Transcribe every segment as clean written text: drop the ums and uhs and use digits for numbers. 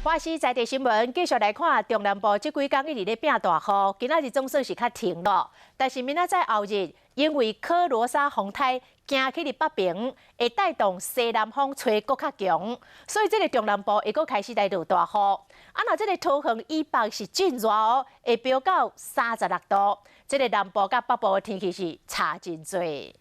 華視在地新聞繼續來看中南部這幾工一直咧變大雨，今仔日總算是較停囉。但是明仔載後日，因為柯羅莎風颱行去佇北爿，會帶動西南風吹閣較強，所以這个中南部會閣開始來落大雨。啊，若這个桃園以北是真熱哦，會飆到36度。這个南部佮北部的天氣是差真濟。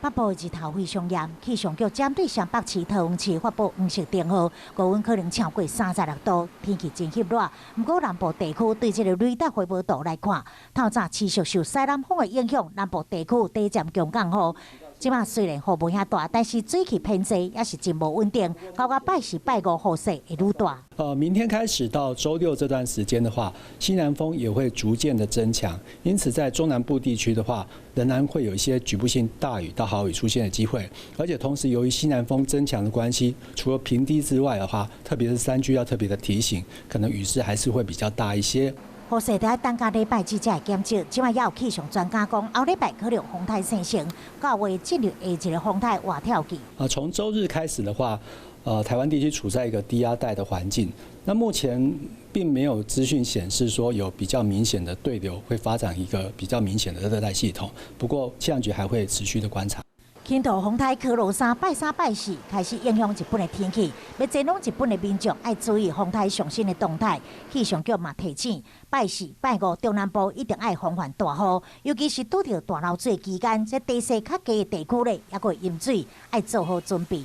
北部日頭非常炎，氣象局針對雙北市、桃園市發布黃色燈號，高溫可能超過36度，天氣真翕熱。毋過南部地區對這个雷達回波圖來看，透早持續受西南風的影響，南部地區短暫強降雨。這馬雖然雨無遐大，但是水汽偏濟，也是真無穩定。到個拜四、拜五雨勢會愈大。明天開始到週六這段時間的話，西南風也會逐漸的增強，因此在中南部地區的話，仍然會有一些局部性大雨到豪雨出現的機會。而且同時，由於西南風增強的關係，除了平地之外的話，特別是山區要特別的提醒，可能雨勢還是會比較大一些。雨勢得等下禮拜至才會減少，這馬也有氣象專家講，後禮拜可能風颱生成，到月進入下一个風颱活跳季。啊，從週日開始的話，台灣地區處在一個低壓帶的環境，那目前並沒有資訊顯示說有比較明顯的對流會發展一個比較明顯的熱帶系統，不過氣象局還會持續的觀察。輕度風颱柯羅莎拜三拜四開始影響日本的天氣，欲前往日本的民眾愛注意風颱上新的動態。氣象局嘛提醒，拜四、拜五中南部一定愛防範大雨，尤其是拄著大漏水期間，這地勢較低的地區咧，猶閣淹水，愛做好準備。